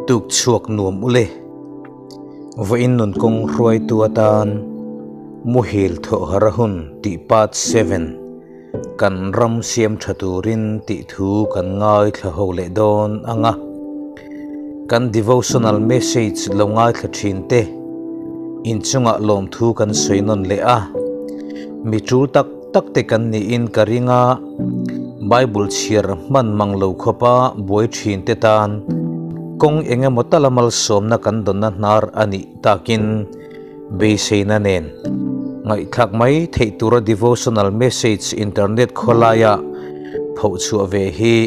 Tuk chhuak nuam ule. Vawiin nun kawng hruaitu atan muhil thawh har a hun tih part 7 kan ram siam tha turin tih thu kan ngaithla ho leh dawn ang a. Kan devotional message lo ngaithla thin te inchungah lawmthu kan sawi nawn leh a. Mi tul tak tak te kan niin ka ring a, Bible chhiar hman mang lo khawpa buai thin te tan kawng eng emaw tala malsawmna kan dawnna hnar a nih takin beiseina nen ngaihthlak mai theih tura devotional message internet khawlaia phohchhuah ve hi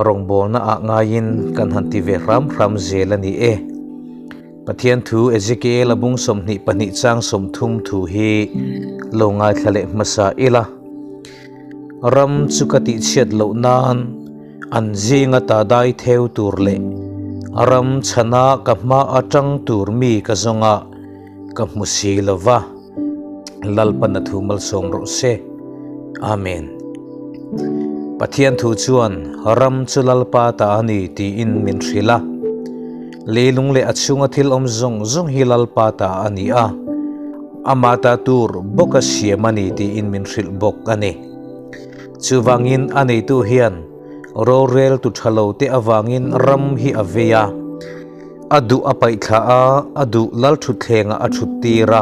rawngbawlna ah ngaiin kan han ti ve hram hram zel a ni e. Pathian thu Ezekiel a bung 22 chang 30 thu hi lo ngaithla leh hmasa ila. Ram chu ka tihchhiat loh nan an zinga ta dai theu tur leh ram chhana ka hma atang tur mi ka zawnga ka hmu si lova. Lalpan a thu malsawm rawh se. Amen. Pathian thu chuan ram chu Lalpa ta a ni tiin min hrilh a. Leilung leh a chhunga thil awm zawng zawng hi Lalpa ta a ni a, amah ta tur bawka siam a ni tiin min hrilh bawk a ni. Chuvangin a neitu hian rorel tu tha lo te avangin ram hi a vei a, a duh a paihthla a, a duh lal thutthlengah a thut tir a,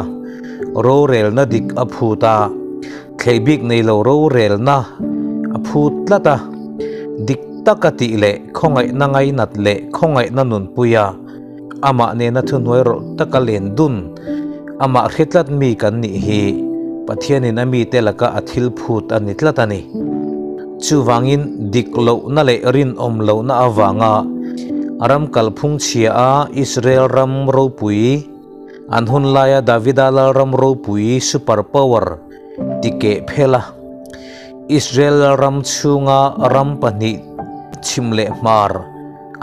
rorelna dik a phut a, thlei bik nei lo rorelna a phut tlat a, dik taka tih leh khawngaihna ngainat leh khawngaihna nunpuia amah nena thuhnuai rawlh taka len dun amah hre tlat mi kan nih hi Pathianin a mite laka a thil phut a ni tlat a ni. Chuvangin dik lohna leh rinawm lohna avanga ram kalphung chhia a Israel ram ropui an hun laia Davida lalram ropui super power ti keh phel a, Israel ram chhunga ram pahnih chhim leh hmar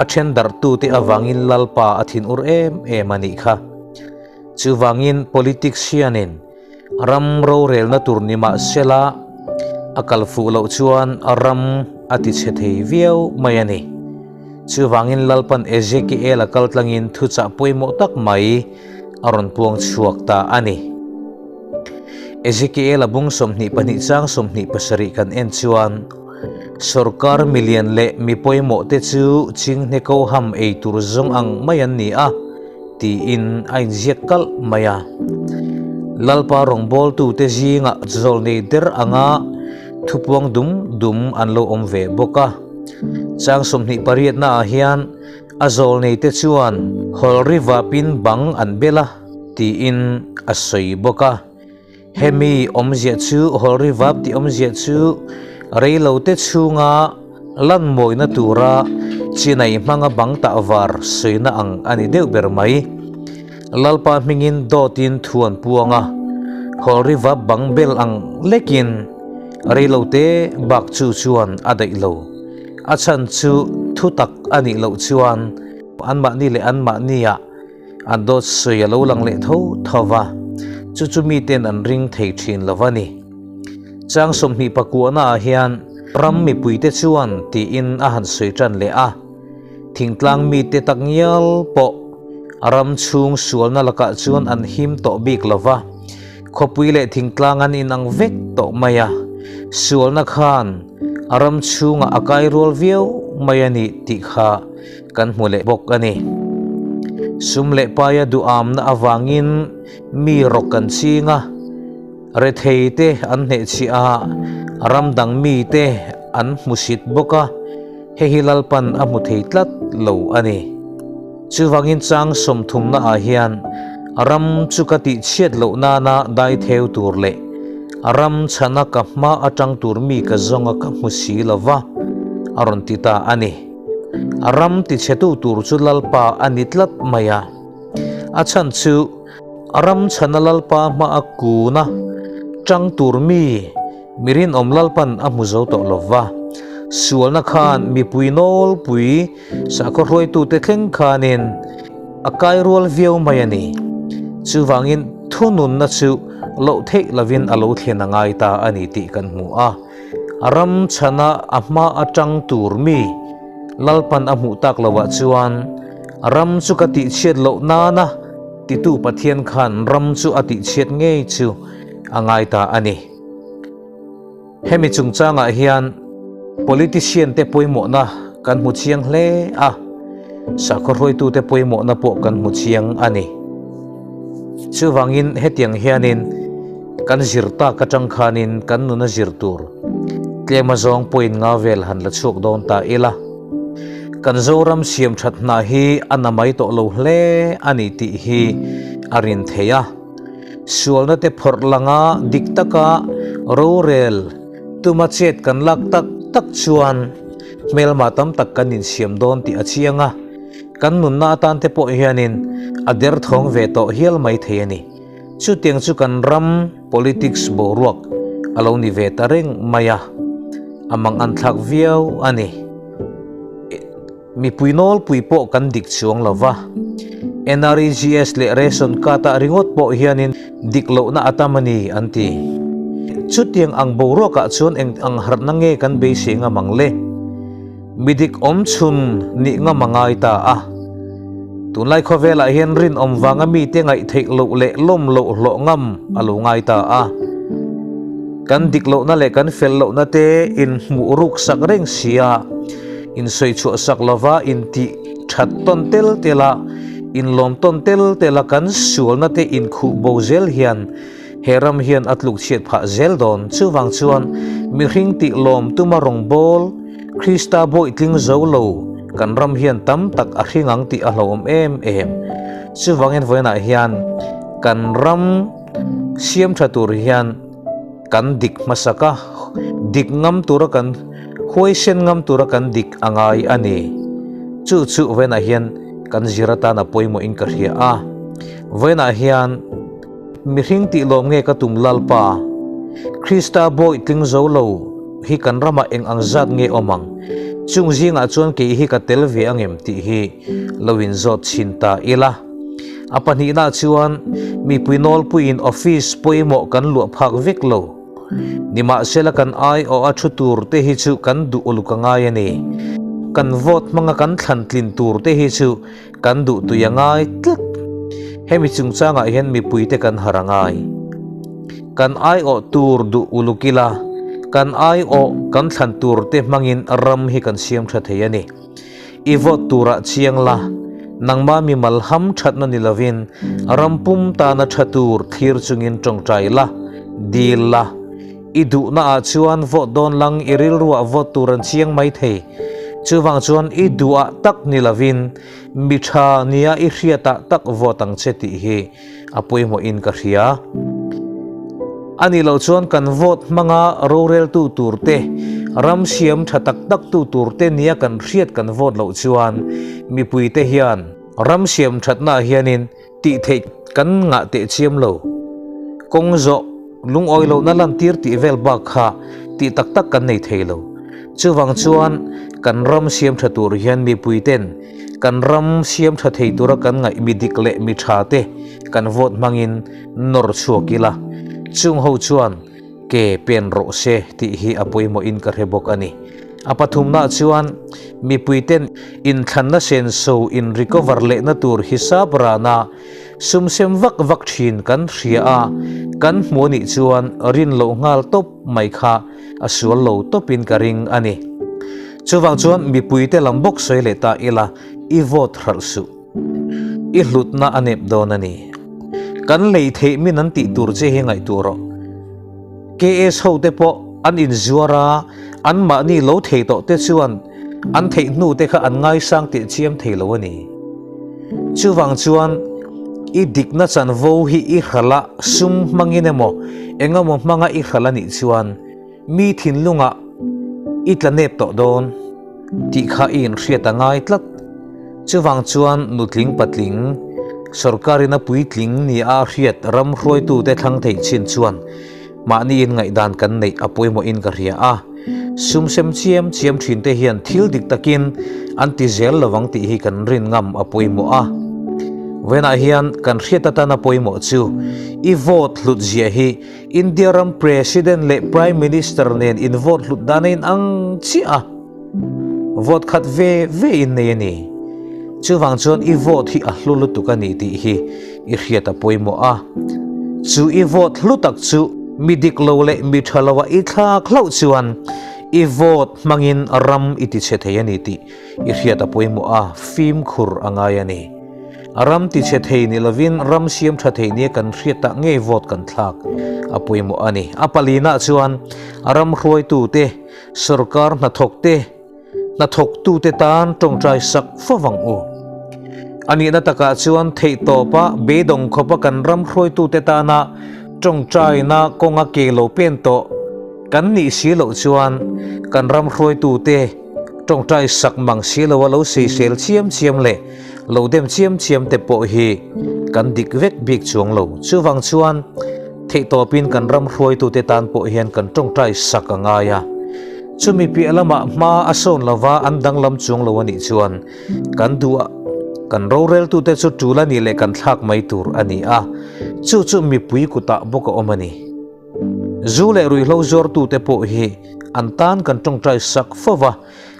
a then darhtute avangin Lalpa a thinur em em a nih kha. Chuvangin politics hianin ram rorelna tur ni mah sela a kal fuh loh chuan ram a ti chhe thei viau mai a ni. Chuvangin Lalpan Ezekiel a kal tlangin thuchah pawimawh tak mai a rawn puang chhuak ta a ni. Ezekiel a bung 22 chang 27 kan en chuan sorkar milian leh mi pawimawh te chu chinghne ko ham ei tur zawng ang mai an ni a tiin a inziak kalh mai a. Lalpa rawngbawltute zingah zawlnei der anga thupuang dum dum an lo awm ve bawk a. Chang 28 naah hian A zawlneite chuan hawlri vapin bang an bel a tiin a sawi bawk a. Hemi awmzia chu hawlri vap tih awmzia chu reilote chhunga lan mawina tura chinai hmanga bang tah var sawina ang a ni deuh ber mai. Lalpa hmingin dawtin thu an puang a, hawlri vap bang bel ang lekin reilote bak chu chuan a daih lo. A chhan chu thu tak a nih loh chuan anmahni leh anmahniah an dawt sawi a lo lang leh tho tho va, chu chu miten an ring thei thin lo va ni. Chang 20 pakuahnaah hian ram mipuite chuan tiin a han sawi tan leh a, thingtlang mite tak ngial pawh ram chhung sualna lakah chuan an him tawh bik lo va, khawpui leh thingtlang an inang vek tawh mai a, sualna khan A ram chhungah a kai rual viau mai a ni tih kha kan hmu leh bawk a ni. Sum leh paia duhamna avangin mi rawk kan ching a, rethei te an hnehchhiah a, ram dang mi te an hmusit bawk a, hei hi Lalpan a hmu thei tlat lo a ni. Chuvangin chang 30 naah hian ram chu ka tihchhiat loh nana dai theu tur leh ram chhana ka hma atang tur mi ka zawnga ka hmu si lo va, a rawn ti ta a ni. Ram tichhetu tur chu Lalpa a ni tlat mai a. A chhan chu ram chhana Lalpa hma a kuna tang tur mi mi rinawm Lalpan a hmu zo tawh lo va. Sualna khan mipui nawlpui Sakhaw hruaitute thleng khanin a kai rual viau mai a ni. Chuvangin thununna chu loh theih lovin a lo thlen a ngai ta a ni tih kan hmu a. Ram chhana a hma atang tur mi Lalpan a hmuh tak lovah chuan Ram chu ka tihchhiat loh nana titu Pathian khan ram chu a tihchhiat ngei chu a ngai ta a ni. Hemi chungchangah hian politician te pawimawhna kan hmu chiang hle a, sakhaw hruaitute pawimawhna pawh kan hmu chiang a ni. Chuvangin hetiang hianin kan zir tak atang khanin kan nuna zir tur tlem azawng point nga vel han la chhuak dawn ta ila. Kan Zoram siam that hna hi a na mai tawh lo hle a ni tih hi a rin theih a. Sualna te phawrh langa dik taka rorel tuma chet kan lak tak tak chuan hmelma tam tak kan insiam dawn tih a chiang a, kan nunna atan te pawh hianin a derthawng ve tawh hial mai thei a ni. Chutiang chu kan ram politics boruak a lo ni ve ta reng mai a, a mang an thlak viau a ni. Mipui nawlpui pawh kan dik chuang lo va, NREGS leh ration card ah ringawt pawh hianin dik lohna a tam a ni an ti. Chutiang ang boruakah chuan eng ang harhna nge kan beisei ngam ang le? Mi dik awm chhun nih ngam a ngai ta a. Tunlai khawvelah hian rinawm vanga mite ngaih theih loh leh lawm loh hlawh ngam a lo ngai ta a. Kan dik lohna leh kan fel lohna te inhmuh ruk sak reng sia, insawi chhuah sak lova intih that tawn tel tel a, inlawm tawn tel tel a kan sualna te inkhuh bo zel hian he ram hian a tluk chhiat phah zel dawn. Chuvang chuan mihring tih lawm tuma rawngbâwl Krista bawih tling zo lo kan ram hian tam tak a hring ang tih a hlauhawm em em. Chuvangin vawiinah hian kan ram siam tha tur hian kan dik hmasak a, dik ngam tura kan huaisen ngam tura kan dik a ngai a ni. Chu chu vawiinah hian kan zir atan a pawimawhin ka hria a. Vawiinah hian Mihring tih lawm nge ka tum Lalpa? Krista bawih tling zo lo hi kan ramah eng ang zat nge awm ang? Chung zingah chuan kei hi ka tel ve ang em tih hi lo inzawt chhin ta ila. A pahnihna chuan mipui nawlpuiin office pawimawh kan luah phak vek lo. Nimahsela kan aiawh a thu tur te hi chu kan duh uluk a ngai a ni. Kan vote hmanga kan thlan tlin tur te hi chu Kan duh tui a ngai tlat. Hemi chungchangah hian mipuite kan har a ngai. Kan aiawh tur duh uluk ila, kan aiawh kan thlan turte hmangin ram hi kan siam tha thei a ni. I vote turah chiang la, nangma mimal ham thatna ni lovin ram pum tana tha tur thlir chungin tawngtai la, dil la. I duhnaah chuan vote dawn lang i rilruah vote tur an chiang mai thei. Chuvang chuan i duhah tak ni lovin mi tha nia i hriatah tak vote ang che tih hi a pawimawhin ka hria. A nih loh chuan kan vote hmanga roreltu tur te, ram siam tha tak tak tu tur te nia kan hriat kan vote loh chuan mipuite hian ram siam thatnaah hianin Tih theih kan ngah teh chiam lo. Kawng zawh, lungawi lohna lantir tih vel bak kha tih tak tak kan nei thei lo. Chuvang chuan kan ram siam tha tur hian mipuiten kan ram siam tha thei tura kan ngaih mi dik leh mi tha te kan vote hmangin nawr chhuak ila. Chung ho chuan ke pen rawh se tih hi a pawimawhin ka hre bawk a ni. A pathumnaah chuan mipuiten inthlanna senso in recover lehna tur hisap rana sum sem vak vak thin kan hria a, kan hmu a nih chuan rin loh nghal tawp mai kha a sual lo tawpin ka ring a ni. Chuvang chuan mipuite lam bawk sawi leh ta ila i vote hralh suh. I hlutna a nep dawn a ni. Kan lei theih min an tih tur che hi ngaihtuah rawh. KS ho te pawh an inzuar a, anmahni lo thei tawh te chuan an theih hnu te kha an ngaisang teh chiam thei lo a ni. Chuvang chuan i dikna chanvo hi i hralh a, sum hmangin emaw eng emaw hmanga i hralh a nih chuan mi thinlungah i tla nep tawh dawn tih kha i inhriat a ngai tlat. Chuvang chuan nutling patling, sorkarin a puitling nia a hriat ram hruaitute thlang theih chin chuan mahni inngaihdan kan neih a pawimawhin ka hria a. Sum sem chiam chiam thinte hian thil dik takin an ti zel lovang tih hi kan rin ngam a pawimawh a. Vawiinah hian kan hriat atana pawimawh chu i vote hlut ziah hi India ram President leh Prime Minister nen in vote hlut dan a inang chiah a. Vote khat ve ve in nei a ni. Chuvang chuan i vote hi a hlu lutuk a ni tih hi i hriat a pawimawh a. Chu i vote hlu tak chu mi dik lo leh mi tha lo a i thlak hlauh chuan i vote hmangin ram i tichhe thei a ni tih i hriat a pawimawh a, fimkhur a ngai a ni. Ram tichhe thei ni lovin ram siam tha thei nia kan hriat tah ngei vote kan thlak a pawimawh a ni. A palina chuan ram hruaitute, sorkar hnathawkte, Hnathawktute tan tawngtai sak fo vang u. A nihna takah chuan theihtawpa beidawng khawpa kan ram hruaitute tana tawngtaina kawnga ke lo pen tawh kan nih si loh chuan kan ram hruaitute tawngtai sak mang si loa lo sawisel chiam chiam leh lo dem chiam chiam te pawh hi kan dik vek bik chuang lo. Chuvang chuan theihtawpin kan ram hruaitute tan pawh hian kan tawngtai sak a ngai a. Chumi piah lamah hma a sawn lova an danglam chuang lo a nih chuan kan duh a, kan roreltute chu tul a nih leh kan thlak mai tur a ni a, chu chu mipui kutah bawk a awm a ni. Zu leh ruihhlo zuartute pawh hi an tan kan tawngtai sak fo va,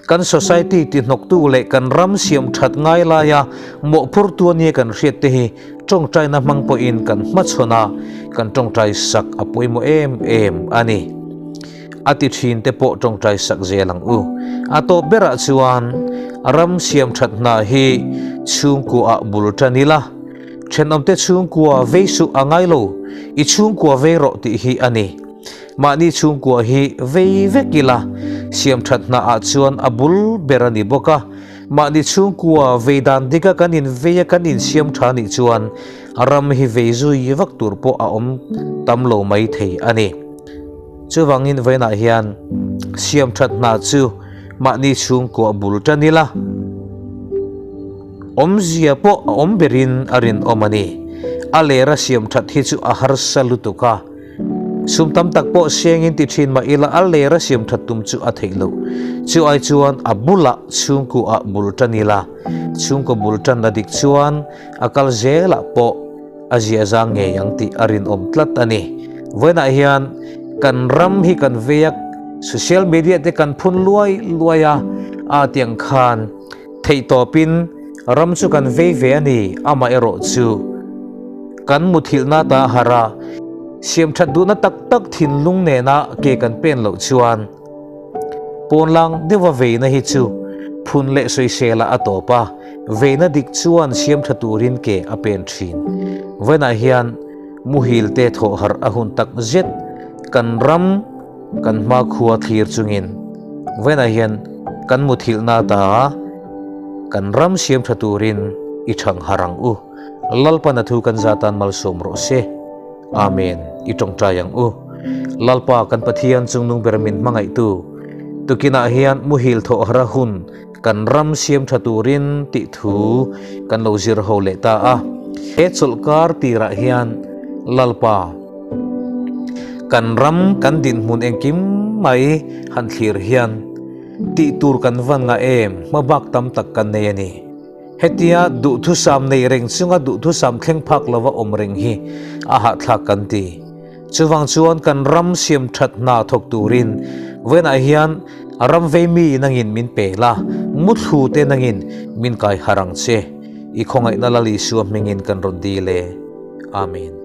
Kan society tihnawktu leh kan ram siam that ngai laia mawhphurtu a nia kan hriat te hi tawngtaina hmang pawhin kan hmachhawn a, kan tawngtai sak a pawimawh em em a ni. A ti thin te pawh tawngtai sak zel ang u. A tawp berah chuan ram siam that hna hi chhungkua ah bul tan ila, thenawmte chhungkua vei suh a ngai lo, i chhungkua vei rawh tih hi a ni. Mahni chhungkua hi vei vek ila, siam that hna ah chuan a bul ber a ni bawk a. Mahni chhungkua vei dan dik a kan in vei a kan insiam tha nih chuan ram hi vei zui vak tur pawh a awm tam lo mai thei a ni. Chuvangin vawiinah hian siam that hna chu mahni chhungkua bul tan ila, awmzia pawh a awm berin a rinawm a ni. A lera siam that hi chu a harsa lutuk a. Sum tam tak pawh siangin ti thin mah ila a ler a siam that tum chu a theih loh. Chu ai chuan a bulah chhungkuah bul tan ila, chhungkaw bul tan a dik chuan a kal zelah pawh a zia zang ngei ang tih a rinawm tlat a ni. Vawiinah hian kan ram hi kan vei a, social media te kan phun luai luai a, a tiang khan theihtawpin ram chu kan vei ve a ni, amaherawh chu Kan muthilhna ta har a, siamthat duhna tak tak thinlung nena ke kan pen loh chuan pawnlang deuha veina hi chu phun leh sawisela a tawp a, veina dik chuan siamtha turin ke a pen thin. Vawiinah hian muhil te thawh harh a hun tak zet kan ram kan hmakhua thlir chungin vawiinah hian kan muthilhna ta kan ram siamtha turin i thang harh ang u. Lalpan a thu kan zatan malsawm rawh se. Amen. I tawngtai ang u. Lalpa kan Pathian chungnung ber min hmangaihtu, tukinah hian muhil thawh har a hun kan ram siam tha turin tih thu kan lo zir ho leh ta a. He chawlhkar tirah hian Lalpa kan ram kan dinhmun engkim mai han thlir hian tih tur kan van ngah em hmabak tam tak kan nei a ni. Hetia duhthusam nei reng chunga duhthusam thleng phak lova awm reng hi a hahthlak kan ti. Chuvang chuan kan ram siam that hna thawk turin vawiinah hian ram vei mi nangin min pe la, muthlu te nangin min kai harh ang che. I khawngaihna Lal Isua hmingin kan rawn dil e. Amen.